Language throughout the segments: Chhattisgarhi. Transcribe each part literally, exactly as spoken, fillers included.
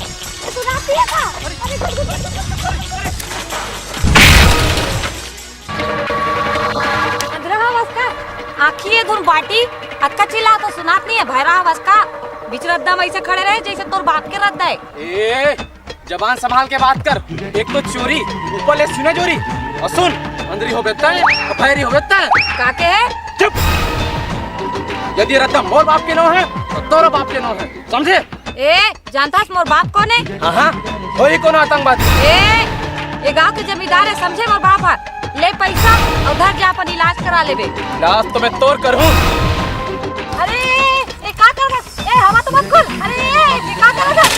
सुनात नइ हे का? अरे, गुड, गुड, गुड। अंधरा हवस का? आँखी ए धुन बाटी, अतका चिल्लात हस सुनात नइ हे, भैरा हवस का? बीच रद्दा म अइसे खड़े रहे, जइसे तोर बाप के रद्दा हे। ए, जबान संभाल के बात कर। एक तो चोरी, ऊपर ले सुने जोरी, अउ सुन, अंधरी होबे तैं, अउ भैरी होबे तैं। का कहे? चुप। यदि रद्दा मोर बाप के नोहय, त तोरो बाप के नोहय, समझे? ए, जानथस मोर बाप कोन हे? हाँ, हाँ, होही कोनो आतंकवादी। ए, ए गाँव के जमींदार हे, समझे मोर बाप ह। ले पइसा अउ धर जा, अपन इलाज करा लेबे। इलाज तो मैं तोर करहूँ। अरे, ए, का करत हस? ए, हवा तो मत खोल। अरे, ए, ए, का करत हस?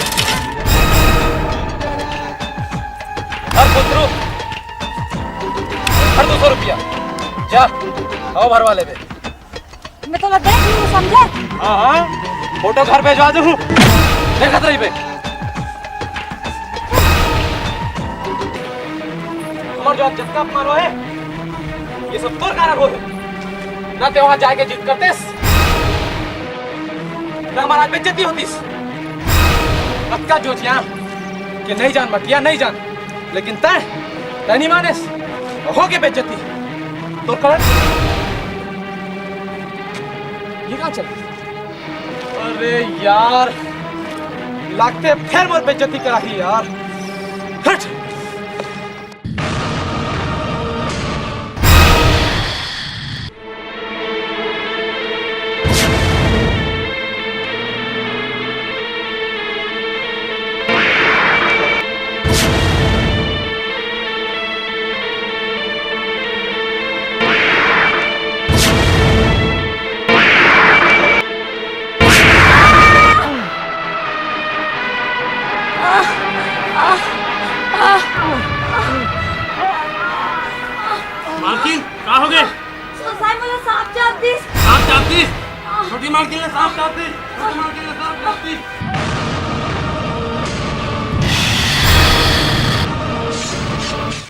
हर पुत्रू, हर दो सौ रुपया। जा, हवा भरवा लेबे। मैं तोला देख लूँ, समझे? हाँ, हाँ, फोटो घर भेजवा दूँ। देखत रहिबे। हमर जो आज जतका अपमान होहे, ये सब तोर कारण होहे। ना तैं वहाँ जाके जिद करतेस, ना हमर आज बेइज्जती होतिस। अतका जोचियान के नइ जान मटिया, नइ जान। लेकिन तैं, तैं नइ मानेस। होगे बेइज्जती। तोर कारण ये कहाँ चल? अरे यार, लागथे फेर मोर बेइज्जती कराही यार। हट। मालकिन, का होगे? सोसाई मोला सांप चाब दिस। सांप चाब दिस? छोटी मालकिन ला सांप चाब दिस। छोटी मालकिन ला सांप चाब दिस।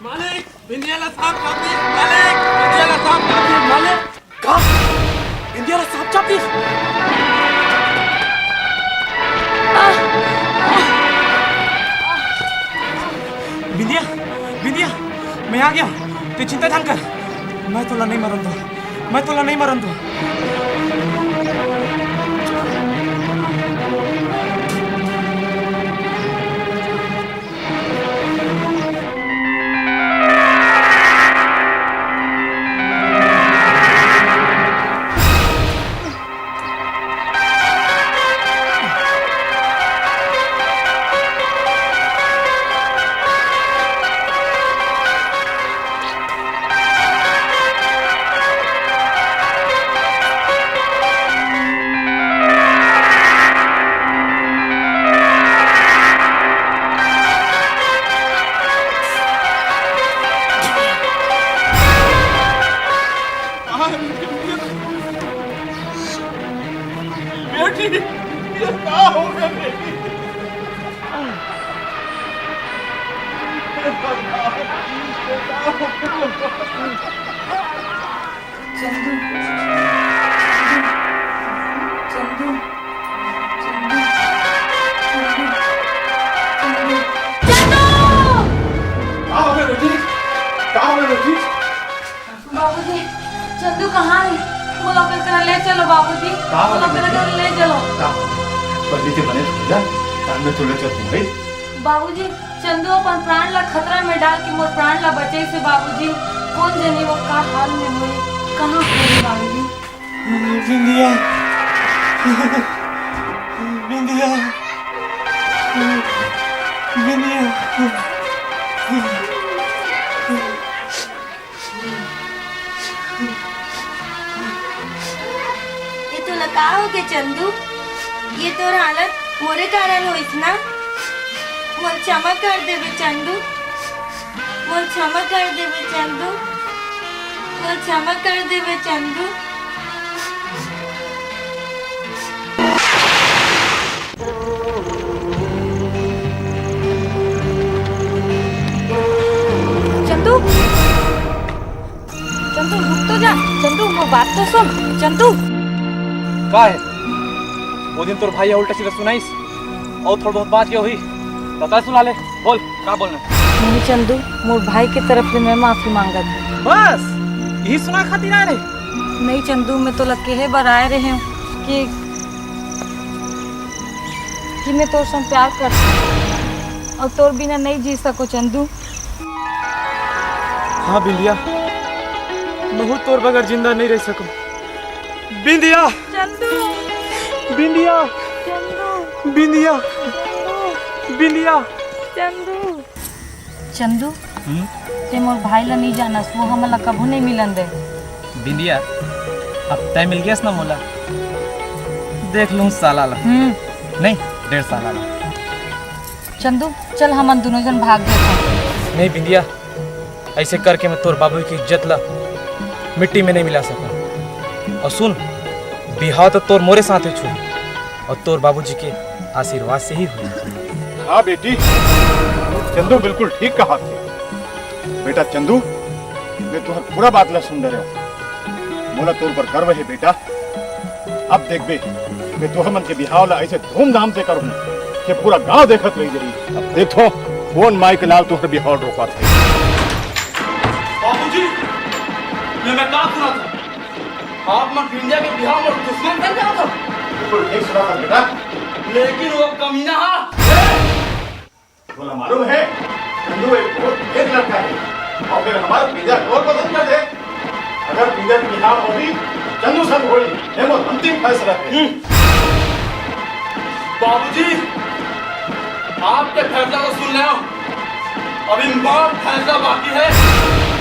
मालिक, बिंदिया ला सांप चाब दिस। मालिक, बिंदिया ला सांप चाब दिस। मालिक। का? बिंदिया ला सांप चाब दिस? बिंदिया, बिंदिया, मैं आ गेंव। तैं चिंता झन कर। मैं तोला नइ मरन दों। मैं तोला नइ मरन दों। बेटी, ये का होगे बेटी? चंदू, चंदू, चंदू, चंदू, चंदू, चंदू। का होगे बेटी? का होगे बेटी? बाबूजी, चंदू कहाँ हे? मोला ओकर करा ले चलो बाबूजी। का मोला होगे ओकर बेटी? करा ले चलो। का? पहले ते बने हो जा, बाद में तोला चल दूँ भाई। बाबूजी, चंदू अपन प्राण ला खतरा में डाल के मोर प्राण ला बचाइस हे बाबूजी। कोन जनी वो का हाल में होही, कहाँ होही बाबूजी? बिंदिया, बिंदिया, बिंदिया। ये तोला का होगे चंदू? ये तोर हालत मोरे कारण होइस ना? मोला क्षमा कर देबे चंदू, मोला क्षमा कर देबे चंदू, मोला क्षमा कर देबे चंदू। चंदू, चंदू, रुक तो जा। चंदू, मोर बात तो सुन। चंदू। का हे? वो दिन तोर भाई ह उल्टा सीधा सुनाइस, अउ थोड़ा बहुत बात के होही। बता सुना ले, बोल, का बोलना है? नहीं चंदू, मोर भाई के तरफ ले मैं माफी मांगत हूँ। बस यही सुना खातिर आए रहे? नहीं चंदू, मैं तोला कहे बर आए रहे हूँ कि कि मैं तोर संग प्यार करथों अउ तोर बिना नहीं जी सको चंदू। हाँ बिंदिया, महू तोर बगैर जिंदा नहीं रह सको। बिंदिया, चंदू। बिंदिया, चंदू। बिंदिया, बिंदिया। चंदू। चंदू, हम्म? ते मोर भाई ला नहीं जानस, वो हमन ला कभू नहीं मिलन दे। बिंदिया, अब तय मिल गयस ना मोला, देख लूँ साला ला। हम्म। नहीं, डेढ़ साला ला। चंदू, चल हमन दोनों जन भाग जाथन। नहीं बिंदिया, ऐसे करके मैं तोर बाबू की इज्जत ला मिट्टी में नहीं मिला सकूं। और सुन, बिहाव तो तोर मोरे साथ ही छू, और तोर बाबूजी के आशीर्वाद से ही हुई। हाँ बेटी, चंदू बिल्कुल ठीक कहा थे। बेटा चंदू, मैं तुहर पूरा बात ला सुन डरे हूँ। मोला तोर पर गर्व है बेटा। अब देखबे, मैं तुहर मन के बिहाव ला ऐसे धूमधाम से करूँ कि पूरा गांव देखत रह जाही। अब देखो, कौन माई के लाल तुहर बिहाव रोकत है। बाबूजी, ये मैं का सुना था? आप मन बिंदिया के बिहाव में दुश्मन कर जाओ तो? बिल्कुल ठीक सुना था बेटा। लेकिन वो कमीना हा। तोला मालूम है, चंदू एक बहुत तेज लड़का है और फिर हमारा बिंदिया को और पसंद कर दे। अगर बिंदिया की बिहाव होही, चंदू संग होही, ये मोर अंतिम फैसला है। हम्म। बाबूजी, आपके फैसला को सुन ले, अभी मोर फैसला बाकी है।